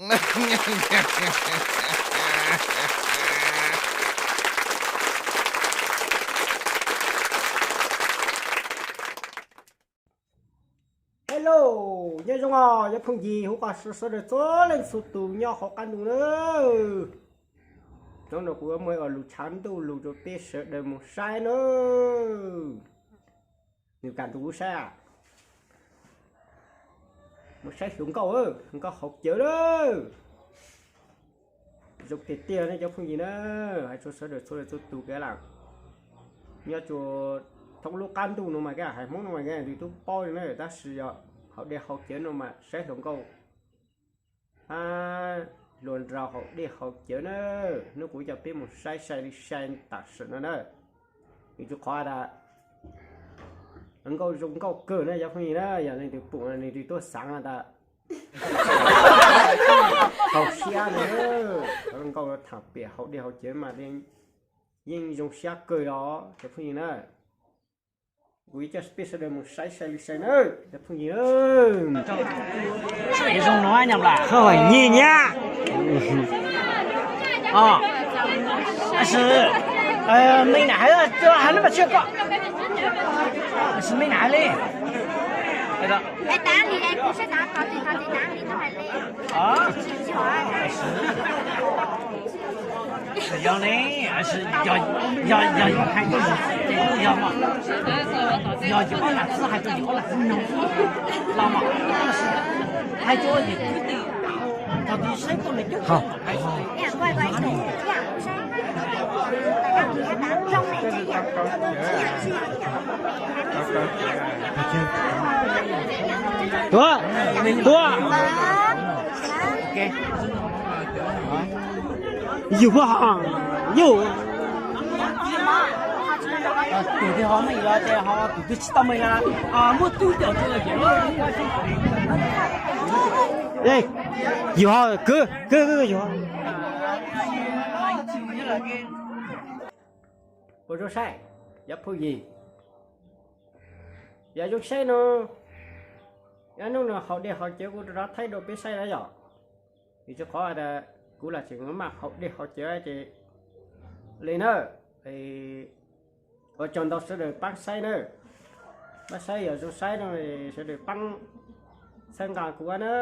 Hello, nyob zoo os cov phooj ywg, hu qhov sawv daws txhua leej txhua tus nyob hauv qab ntuj na. Hnub no kuv muaj ib qho lus tshav ntuj lus rau peb sawv daws mus saib na. Nws kam nrug kuv saib, mus saib hluas nkauj, hluas nkauj haus cawv lawm. Zoo tiag tiag ne cov phooj ywg na, hais rau sawv daws txhua leej txhua tus kiag lawm. Nyob rua thoob lub qab ntuj no mas koj hais Hmoob no mas koj nws twb paub na, tab sis yog haus dej haus cawv no mas saib hluas nkauj, hluas nraug haus dej haus cawv na. Hnub kuv coj peb mus saib sai li sai tam sim no na. Nws tsis qhov tas hluas nkauj zoo nkauj kawg na cov phooj ywg na, yog leej twg pum nws tsis tuaj xaav tas haus siab na. Hluas nkauj tham pem haus dej haus cawv mas yeej zoo siab kawg os cov phooj ywg na. Kuv coj peb sawv daws mus saib sai li sai na cov phooj ywg. Zoo no nyam las, nyiam nyab. Me nam hais, hais lub npam tsiab ko. Me nam hais li. Yog ne, yog, yog, yog hais rau yus txiv yog mas, yog yus ob lam txwb hais rau yus ob lam txwb noog los mas, hais rau yus kwv tij, thaum twg saib tuaj nws coob coob hais. Tuaj, tuaj. Yus puas hos, yus. Tus twg ho meej los ces ho, tus twg tsis tau meej los muab tub caum tso. Yus ho, kwv, kwv, kwv, yus ho. Ua zoo saib, yog phooj ywg, yog zoo saib no, hnub no haus dej haus cawv kuv rov qab thaij rau peb saib na yom. Vim rau qhov tas kuv los tseem maj haus dej haus cawv ces li na. Ua tsaug ntau sawv daws pab saib na, pab saib yog zoo saib no sawv daws pab txhawb nqa kuv na.